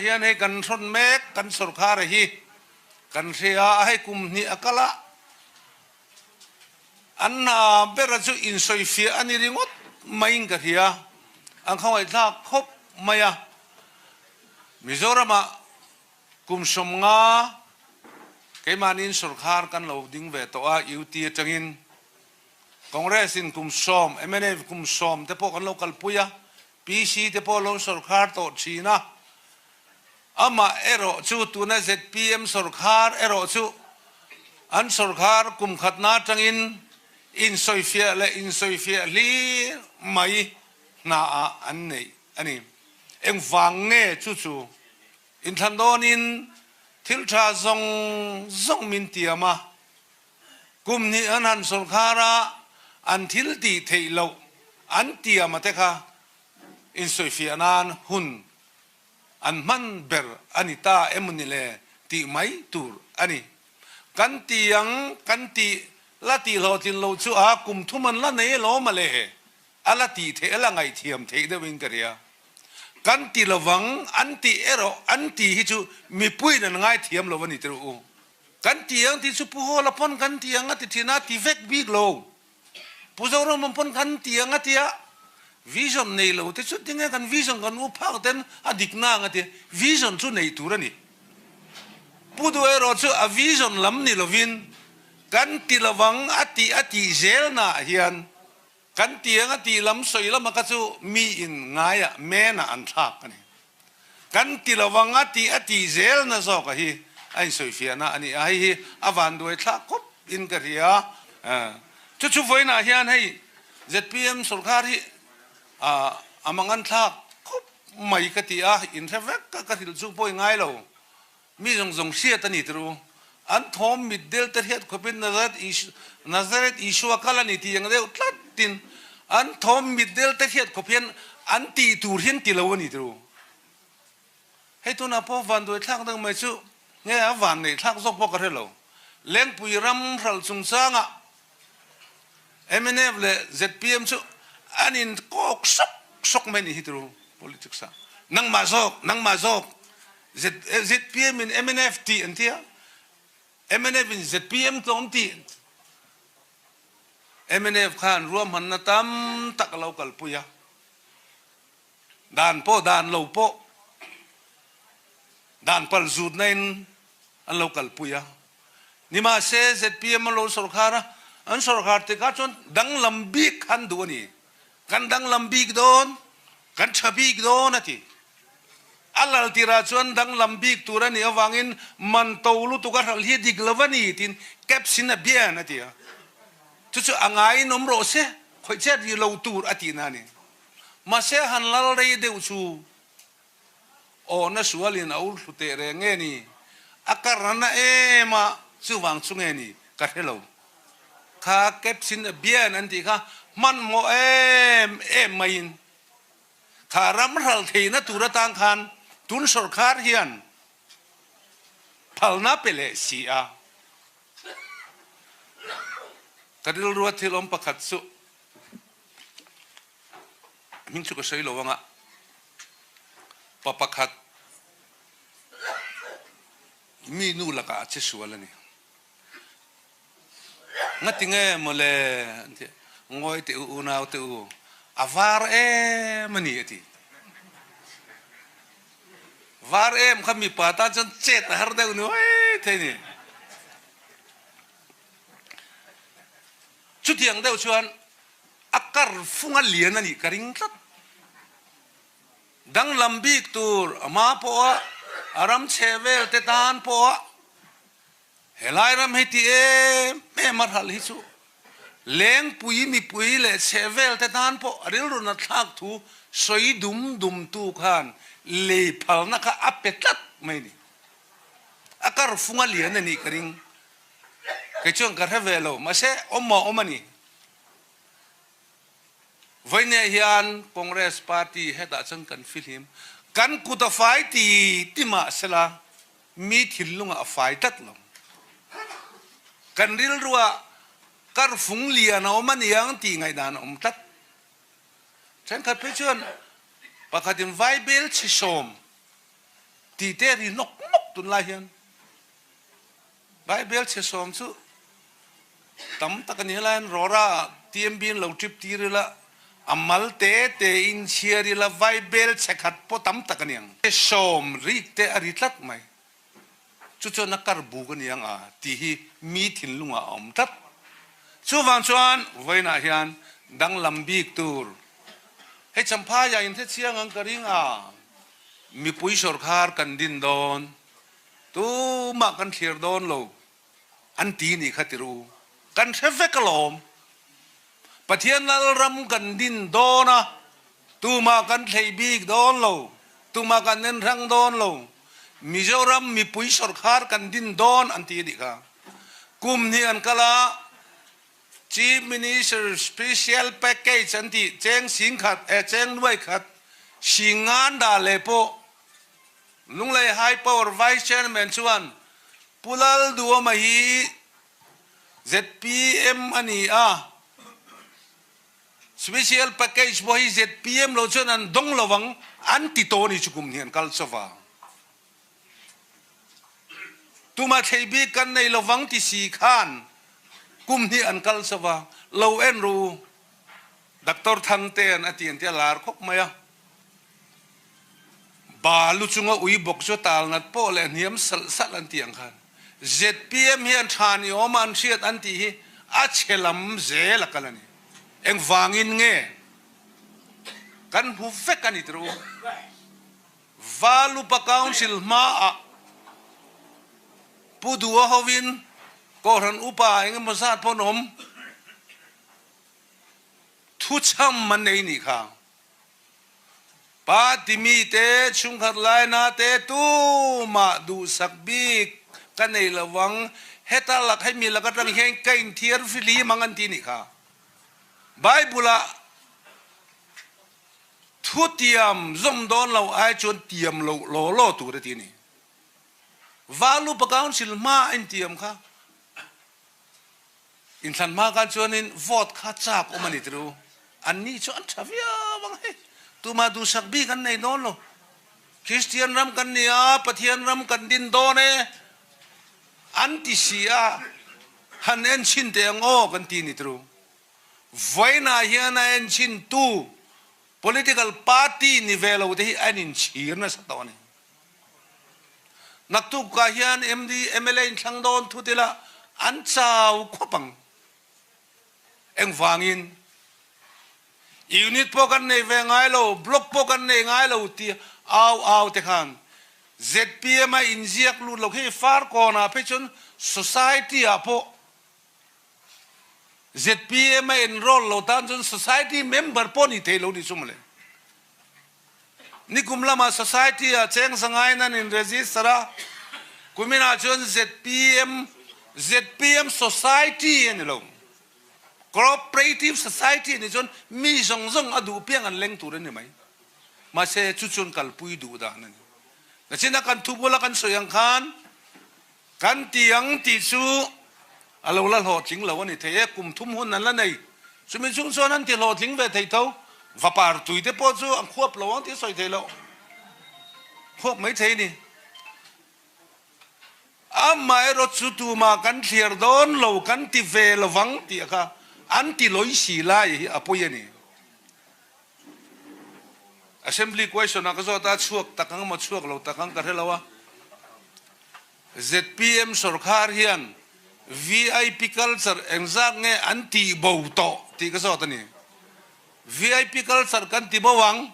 hian hei kan hrawn mek kan sorkar hi kan hria a, hei kum hnih a kal a, an hna bera chu insawifiah a ni ringawt maiin ka hria, an khawngaihthlak khawp mai a. Mizoramah kum 50 keimahniin sorkar kan lo ding ve tawh a, UT atangin Congress in kum 10, mnf kum 10 te pawh kan lo kalpui a, PC te pawh lo sorkar tawh thin a. Amah erawh chu tuna zpm sorkar erawh chu an sorkar kum khatna atangin insawifiah leh insawifiah hlir mai hna ah an neih a ni. Engvang nge chu chu inthlan dawnin thil tha zawng zawng min tiam a, Kum hnih an han sorkar a, an thil tih theih loh an tiam a te kha insawifiah nan hun an hman ber a ni ta emaw ni le tih mai tur a ni. Kan ti ang kan tih la tih hlawhtlin loh chu a kum thum an la nei alawm a le, a la tih theih a la ngaihthiam theih deuhin ka ria. Kan ti lovang an tih erawh an tih hi chu mipuiin an ngaithiam lo a ni tirh u. Kan ti ang tih chu Pu Hawla pawn kan ti ang a ti thin a, ti vek bik lo. Pu Zoramam pawn kan ti ang a ti a, vision nei lo te chu tinge kan vision kan u phak ten a dik na ang a ti a, vision chu nei tur a ni. Pu Duh erawh chu a vision lam ni lovin kan ti lovang a tih a tih zel naah hian kan ti ang a tih lam sawi lama kha chu mi in ngaiah menah an thlak a ni. Kan ti lo ang a tih a tih zelna zawk a hi a insawifiahna a ni a, hei hi a vanduai thlak khawp in ka hria. Chu chu vawiinah hian hei zpm sorkar hi a mangan thlak khawp mai ka ti a, inhre vek a ka hrilh chu pawi ngai lo. Mi zawng zawng hriat a ni tir u. An thawm mit del te hriat khawpin Nazareth Isua kal a ni tih ang deuh tlatin an thawm mit del te hriat khawp hian an tih tur hian ti lo a ni tir u. Hei tunah pawh vanduai thlak deuh mai chu nge a van neih thlak zawk pawh ka hre lo. Lengpui ram hral chungchangah mnf leh zpm chu an in kawk sawk sawk mai a ni hi tir u politics ah. Nangmah zawk, nangmah zawk Zpm in mnf tih an ti a, mnf in zpm tlawm tih an ti. Mnf khan ruahmanna tam tak a lo kalpui a, dan pawh dan lo pawh dan pal zutna in an lo kalpui a. Nimahse zpm a lo sawrkhar a, an sawrkhar tikah chuan danglam bik kha an duh a ni. Kan danglam bik dawn, kan tha bik dawn a ti. A lal tirah chuan danglam bik tur a nih avangin man to lutuk a hralh hi dik lo a ni tiin caption a bian a ti a. Chu chu a ngaiin awm rawh se, khawih chet rih lo tur a tihna a ni. Mahse han lal rei deuh chu awhna sualin a ur thlu teh reng nge ni? A karna em a, chuvang chu nge ni ka hre lo. Kha caption a bian an tih kha hmanhmawh em em maiin Kha ram hral theihna tur atang khan tun sawrkar hian phalna pe leh si a. Ka rilrua thil awm pakhat chu hming chu ka sawi lo anga pa pakhat mi nu lakah a che sual a ni. Ngati nge mawle an ti, ngawi teh u unau teh u, a var em a ni a ti. Var em kha mipa tan chuan chet a har deuh nuai thei ni. Chutiang deuh chuan a kar fung a lian a nih ka ring tlat. Danglam bik tur a hma pawha a ram chhe vel te tan pawha Helai ram hi ti em em a hralh hi chu Lengpui mipui leh chhehvel te tan pawh rilru na thlak thu sawi dum dum tu khan lei phalna kha a pe tlat mai ni. A kar fung a lian a nih ka ring. Kei chuan ka hre ve lo, mahse awm a awm a ni. Vawinia hian Congress party hetah chuan kan fihlim, kan kut a fai ti ti mahsela mi thinlungah a fai tlat lo. Kan rilruah karfung lian a awm a niang tih ngaihdan a awm tlat. Thenkhat phei chuan pakhatin Vaibel chhi 10. Tih te ri nawk nawk tunlai hian Bible chhe sawm chu tam tak a ni. Helai hian Rawra TMB in lo trip tir ila, a mal te te in chhiar ila Bible chhe khat pawh tam tak a ni ang. Sawm rik te a ri tlat mai. Chu chuan a kar buk a ni ang a tih hi mi thinlungah a awm tlat. Chuvang chuan vawiinah hian danglam bik tur hei Champhaiah in hrechiang ang ka ring a, mipui sawrkhar kan din dawn, tumah kan thlir dawn lo an ti nih kha ti ru. Kan hre vek alawm. Pathian Lalram kan din dawn a, tumah kan thlei bik dawn lo, tumah kan en hrang dawn lo, Mizoram mipui sawrkhar kan din dawn an ti a nih kha. Kum hnih an kal a, Chief Minister Special Package an tih cheng sing khat eh cheng nuai khat sing ngan dah leh pawh Lunglei High Power Vice Chairman chuan Pu Lalduhoma hi zpm a ni a, Special Package pawh hi zpm lo chuan an dawng lo ang an ti tawh a ni chu kum hnih an kal chauh a. Tuma thlei bik kan nei lo vang ti si khan kum hnih an kal chauh a, lo en ru Doctor Thangtea'n a ti an ti a lar khawp mai a. Ba lu chunga ui bawk chu tal nat pawh leh hniam salh salh an tih ang khan zpm hian tha ni awm a an hriat an tih hi a chhe lam zel a kal a ni. Engvangin nge kan hmu vek a ni tirh u. Valupa Council hmaah Pu Dua hovin Kohhran upa eng emaw zat pawh an awm thuchham an nei nih kha. Party mite chhungkhat laina te tumah duhsak bik ka nei lo vang, heta lak hemi lak atang hian ka inthiar fihlim ang an ti nih kha. Bible-ah thu tiam zawm dawn lo ai chuan tiam loh law law tur a ti a ni. Valupa Council hma a intiam kha. Inthlan hma khan chuanin vote kha chak awm a ni tirh u. Anni chu an tha viau ang hei. Tumah duhsak bik an nei dawn lo. Kristian ram kan ni a, Pathian ram kan din dawn e an ti si a, han en chhin teh ang aw kan ti ni tirh u. Vawiinah hian a en chhin tu political party ni ve lo te hi an inchhir nasa tawh a ni. Naktukah hian MD, mla inthlang dawn thut ila an chau khawp ang. Engvangin? Unit pawh kan nei ve ngai lo, block pawh kan nei ngai lo ti au au te khan zpm a inziak lut lo khi Farkawnah phei chuan society ah pawh zpm a enroll lo tan chuan society member pawh ni thei lo ni chu mawle. Nikum lamah Society ah cheng zangain an in register a, kuminah chuan zpm, zpm Society a ni lo, Cooperative Society a nih chuan mi zawng zawng a duh piang an leng tur a ni mai. Mahse chu chuan kalpui duh dan a ni. Nachina kan thu bula kan sawi ang khan, Kan ti ang tih chu a lo la hlawhtling lo a ni thei e, kum thum hun an la nei. Chumi chung chuan an ti hlawhtling ve thei tho. Vapar tui te pawh chu an khuap lo ang tih a sawi thei loh. Khuap mai thei a ni. Amaherawh chu tumah kan thliar dawn lo, kan ti ve lo vang tih a kha an ti lawi si lai hi a pawi a ni. Assembly question ah ka zawt a, chhuak tak ang emaw chhuak lo tak ang ka hre lo a. Zpm sawrkhar hian vip culture engzat nge an tih bo tawh tih ka zawt a ni. Vip culture kan ti bo ang,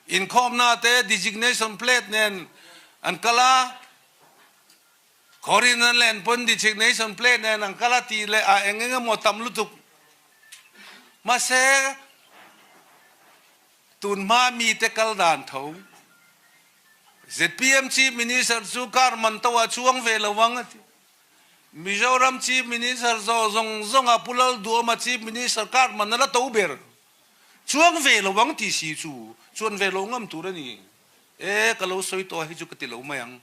inkhawmna te designation plate nen an kal a, Khawrin an len pawn designation plate nen an kal a tih leh a eng eng emaw tam lutuk. Mahse, tun hma mite kal dan tho. Zpm Chief Minister chu car man to ah chuang ve lo ang a ti. Mizoram Chief Minister zawh zawng zawng ah Pu Lalduhawma Chief Minister car man a la to ber. Chuang ve lo ang tih si chu chuan ve lo ngam tur a ni. E ka lo sawi tawh a hei chu ka ti lo mai ang.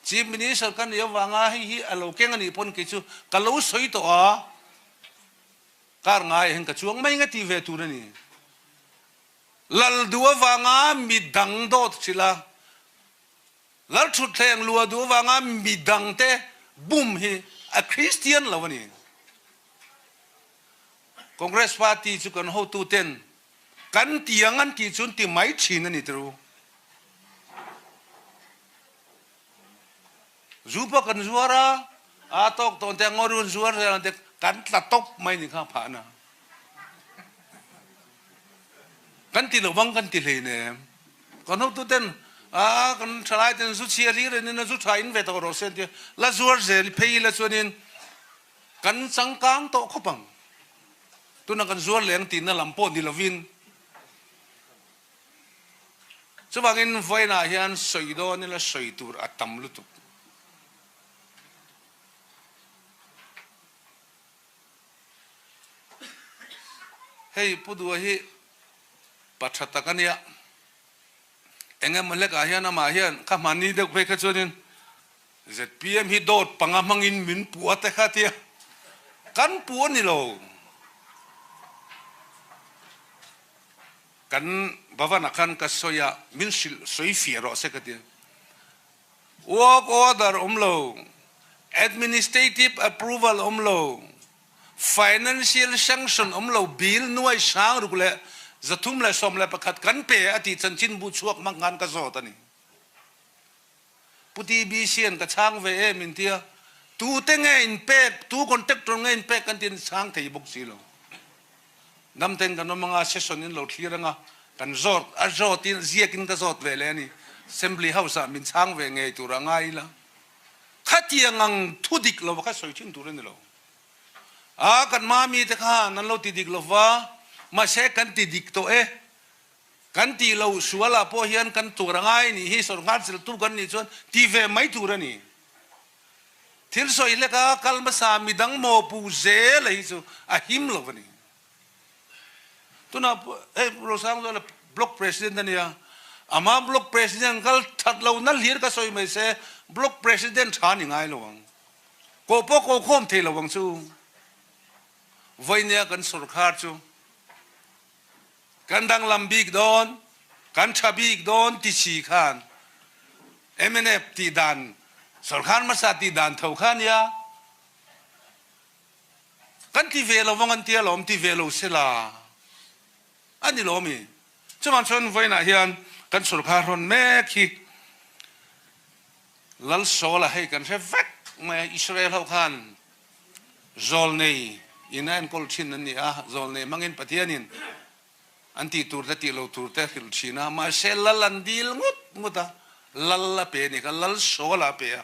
Chief Minister ka nih avanga hei hi a lo keng a nih pawn kei chu ka lo sawi tawh a, car ngai ah hian ka chuang mai nga tih ve tur a ni. Lal duh avanga mi dang dawt hrilh a. Lalthutthleng lua duh avanga midangte bum hi a Kristian lo a ni. Congress party chu kan hotuten kan ti ang an tih chuan ti mai thin a ni tiro. Zu pawh kan zuar a, a tawk tawn te a ngaw run zuar zel ang te kan tla tawp mai ni kha phahna. Kan ti lo vang kan ti hleinem. Kan hotu ten a kan thalai ten zu chhia hlir in in zu tha in ve tawh rawh se an ti a, la zuar zel phei ila chuanin kan changkang tawh khawp ang. Tuna kan zuar leng tihna lam pawh ni lovin Chuvangin vawiinah hian sawi dawn ila sawi tur a tam lutuk. Hei Pu Dua hi pa tha tak a nia. Eng emaw hlekah hian amah hian kha hmani deuh phei kha chuanin ZPM hi dawt panga hmangin min puh a te kha tia kan puh a ni lo. Kan Bhavan-ah khan ka sawi a, min hrilh sawi fiah rawh se ka ti. Work order awm lo, administrative approval awm lo, financial sanction awm lo bill nuai sang ruk leh 311 kan pe a tih chanchinbu chhuak hmang khan ka zawt a ni. Pu TBC an ka chhang ve em in tia, tute nge in pek, tu contractor nge in pek kan ti an chhang thei bawk si lo. Damten kan awm anga session in lo thlir anga kan zawt a zawt in ziak in ka zawt ve leh a ni. Assembly house ah min chhang ve ngei tur a ngai ila. Khatiang ang thu dik lo kha sawi thin tur a ni lo. A kan mami te khan an lo ti dik lova, mahse kan ti dik tawh e. Kan tih loh sualah pawh hian kan tur a ngai nih hi sawrkar chiltu kan nih chuan ti ve mai tur a ni. Thil sawi hleka kal hmasa midang maw pu zel a hi chu a him lo a ni. Tunah hei Rosangzuala Block President a nia, ama Block President kal that lo na hlir ka sawi mai se Block President tha ni ngai lo ang. Koh pawh koh khawm thei lo ang chu. Vawinia kan sawrkar chu. Kan danglam bik dawn, kan tha bik dawn ti si khan mnf tih dan, sorkar hmasa tih dan tho kha nia. Kan ti ve lo vang an tia lawm, ti ve lo sela a ni lawm i. Chuvang chuan vawiinah hian kan sorkar rawn mek hi Lalsawla hei kan hre vek mai a, Israel ho khan Zawlnei in a enkawl thin an ni a, zawlnei hmangin Pathianin an tih tur te tih lo tur te a hrilh thin a, mahse lal an dil ngut ngut a, lal a pe a ni kha, lal Saul-a a pe a.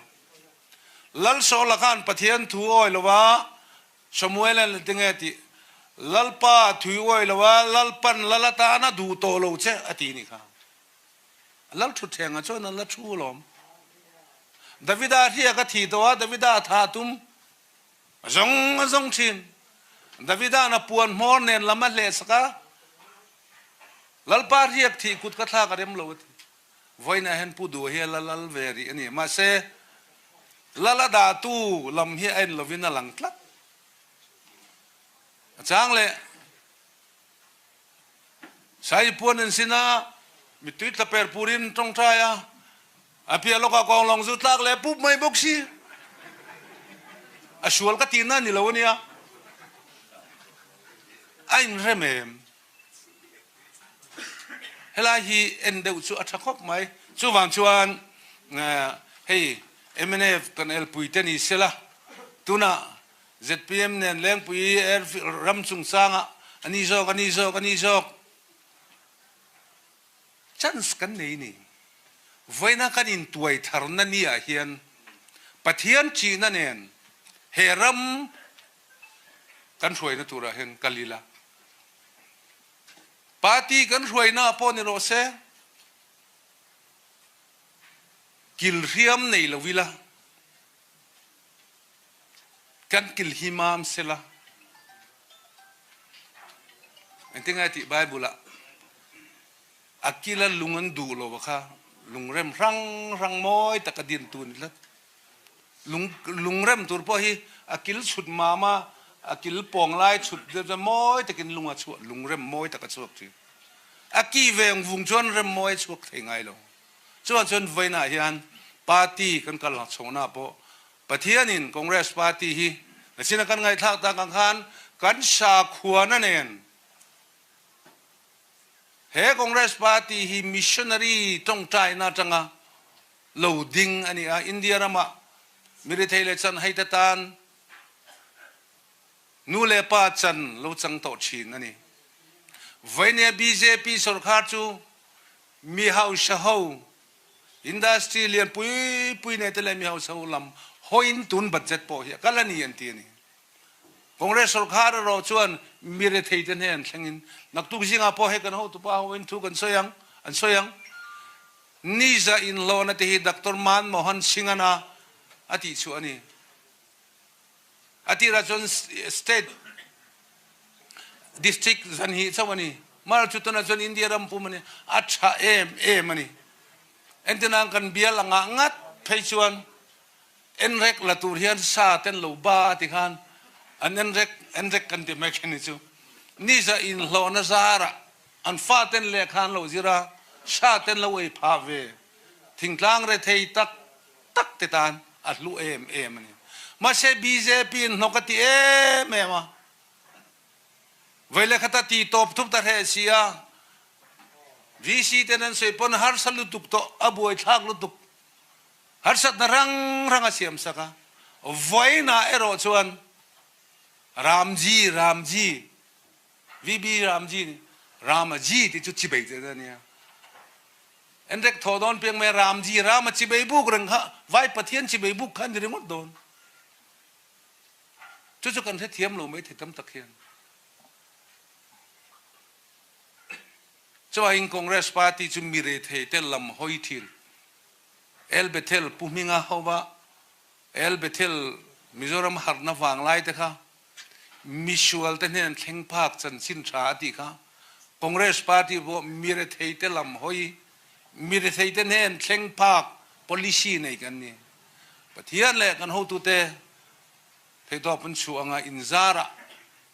Lal Saul-a khan Pathian thu awi lo a, Samuel-a'n la tinge tih, Lalpa thu awi lo a, Lalpan lal atana duh tawh lo che a ti ni kha. Lal thutthlengah chuan an la thu alawm. Davida hriak a thi tawh a, Davida a tha tum a zawng a zawng thin. Davida'n a puan hmawr nen lam a hlehsak a, Lalpa hriak thih kut ka thlak a rem lo a ti. Vawiinah hian Pu Duh hi a la lal ve rih a ni. Mahse, lal a dahtu lam hi a en lovin a lang tlat. A chang leh. Sai puan an sin a, mittui tla per purin tawngtai a, a piah lawkah kawnglawng zu tlak leh pup mai bawk si. A sual ka tihna a ni lo a nia. A inrem em? Helai hi en deuh chu a tha khawp mai. Chuvang chuan hei mnf kan elpui te ni sela, tunah ZPM nen Lengpui Airfield ram chungchangah a ni zawk, a ni zawk, a ni zawk chance kan nei ni. Vawiina kan intuai tharna ni ah hian Pathian chihna nen he ram kan hruaina turah hian kal ila. Party kan hruaina ah pawh ni rawh se, kil hriam nei lo ila. Kan kil hi mam sela. Engtin ngai tih Bible ah a kila lung an duh lo kha lungrem hrang hrang mawi tak a din tu ni tlat. Lung lungrem tur pawh hi a kil chhut mam a, a kil pawng lai chhut deuh chuan mawi takin lung a chhuah lungrem mawi tak a chhuak thin. A ki veng vung chuan rem mawi a chhuak thei ngai lo. Chuan chuan vawiinah hian. Party kan kal chhohna pawh Pathianin Congress Party hi nachina kan ngaihthlak tak ang khan kan sakhuana nen he Congress Party hi missionary tawngtaina atanga lo ding a ni a, India ramah mirethei leh chan haite tan nu leh pa chan lo chang tawh thin a ni. Vawinia bjp sorkar chu mi hausa ho Industry lian pui pui nei te leh mi hausa ho lam hawiin tun budget pawh hi a kal a ni an ti a ni. Congress sorkar erawh chuan mi rethei te hnen thlengin naktuk zingah pawh hei kan hotupa hoin thu kan sawi ang an sawi ang. Niza inhlawhna te hi Doctor Manmohan Singh-ana a tih chhuah a ni. A tirah chuan state district zan hi chauh a ni. Mar chu tunah chuan India ram pum a ni. A tha em em a ni. Entirnan kan bial angah ngat phei chuan enrek la tur hian sa ten lo ba ti khan an enrek enrek kan ti mai khen ni chu. Niza inhlawhna zarah an fa ten lehkha an lo zir a, sa ten lo ei phah ve. Thingtlang rethei tak tak te tan a hlu em em a ni. Mahse bjp in hnawk a ti em em a, vei khata ti tawp thup ta hreh si a, VC ten an sawi pawn harsa lutuk tawh a buaithlak lutuk, harsatna rang rang a siam sak a, vawiinah erawh chuan Ramji Ramji VB Ramji Ramaji tih chu chibei te a nia. Enrek thaw dawn piang mai Ramji Rama chibei buk reng kha Vai Pathian chibei buk kha ni ringawt dawn. Chu chu kan hrethiam lo mai thei tam tak hian. Chuain Congress Party chu mi rethei te lam hawi thin. El Bethel Pu Hminga hova El Bethel Mizoram harhna vanglai te kha misual te hnen thleng phak chanchin tha a tih kha Congress party pawh mi rethei te lam hawi, mi rethei te hnen thleng phak policy nei kan ni. Pathian leh kan hotute theihtawp an chhuah anga inzarah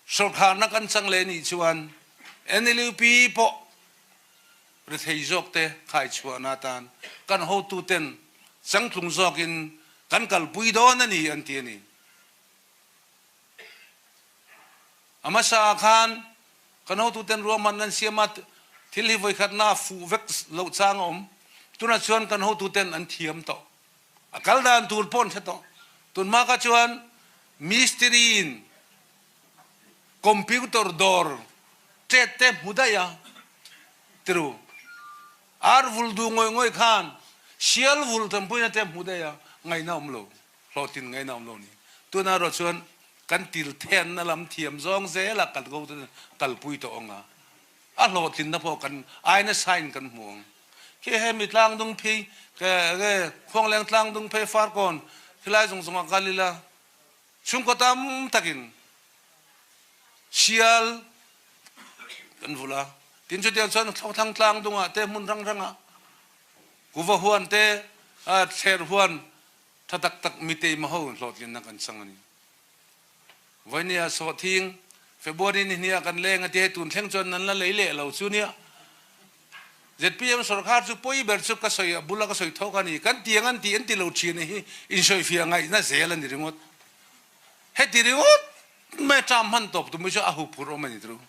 sawrkharna kan chang leh nih chuan NLUP pawh rethei zawk te khaichhuahna atan kan hotuten changtlung zawkin kan kalpui dawn a ni an ti a ni. A hmasa ah khan kan hotuten ruahman an siam a, thil hi vawikhatna a fuh vek loh chang a awm. Tunah chuan kan hotuten an thiam tawh. A kal dan tur pawh an hre tawh. Tunhma kha chuan mistiri in computer dawr tet te hmu daih a tiru. Ar vul duh ngawih ngawih khan sial vul tanpuina te hmu daih a ngaihna awm lo. Hlawhtlin ngaihna awm lo ni. Tunah erawh chuan kan til thenna lam thiam zawng zela kal ko te kalpui tawh ang a, a hlawhtlinna pawh kan ai nasa in kan hmu ang. Khi hemi tlangdung phei ke Khuangleng tlangdung phei Farkawn khilai zawng zawng ah kal ila chhungkaw tam takin sial kan vulh a, tin chutiang chuan Thlang tlangdung ah te hmun hrang hrang ah kuva huan te thler huan Tha taktak mi teima ho hlawhtlinnak an chang a ni. Voini ah sawhthing February ni hnih ah kan leng a ti hei tun thleng chuan nan la lei leh lo chu nia. ZPM sorkar chu pawi ber chu ka sawi a bula ka sawi thawk a ni. Kan tiang an ti an ti lo thin a hi insawifiah ngaihna zel a ni ringawt. Heti ringawt mai term hman tawp tum hi chu a huphurh awm a ni tru.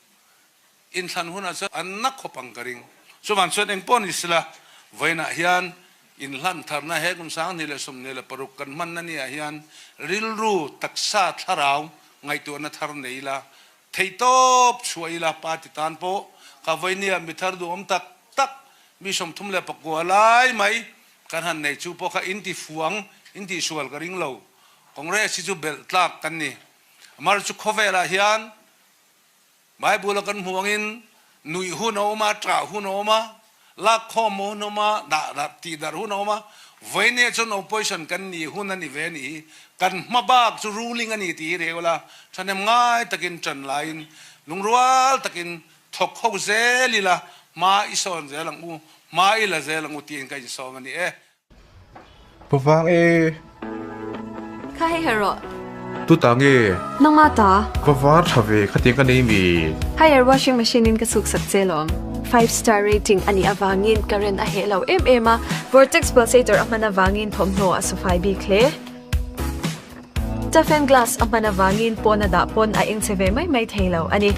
Inthlan hunah chuan an na khawp ang ka ring. Chuvang chuan eng pawh ni sila, vawiinah hian inhlan tharna he kum 2026 kan hmanna niah hian rilru, taksa, thlarau ngaihtuahna thar nei ila, theihtawp chhuah ila party tan pawh ka vawinia mi thar duhawm tak tak mi 39 lai mai kan han nei chu pawh kha intifuang, intihsual ka ring lo. Congress hi chu belh tlak kan ni. Mar chu khawvelah hian Bible a kan hmuh angin nuih hun a awm a, ṭah hun a awm a, lakkhawm hun a awm a, dah darh tih darh hun a awm a, vawinia chuan opposition kan nih hun a ni ve a nih hi, kan hma bak chu ruling a ni tih hi reu la, ṭhahnem ngai takin ṭan laiin lungrual takin thawk ho zel ila hma i sawn zel ang u, hma i la zel ang u tiin ka insawm a ni e. Pu vang e. Kha hei ha rawh. Tu ta nge? Nangma ta. Ka var tha ve khatiang ka nei mi. Haier washing machine in ka chhuk sak che lawm. 5 star rating a nih avangin current a heh lo em em a, vortex pulsator a hman avangin thawmhnaw a sufai bik hle. Toughen glass a hman avangin pawn a dah pawn a eng che ve mai mai thei lo a ni.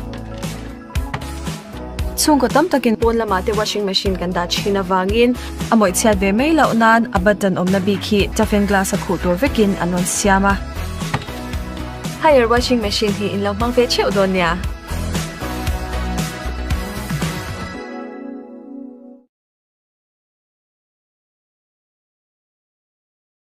Chhungkaw tam takin pawn lamah te washing machine kan dah thin avangin a mawih chhiat ve mai loh nan a button awmna bik hi toughen glass a khuh tur vekin an rawn siam a. Haier washing machine hi in lo hmang ve theuh dawn nia.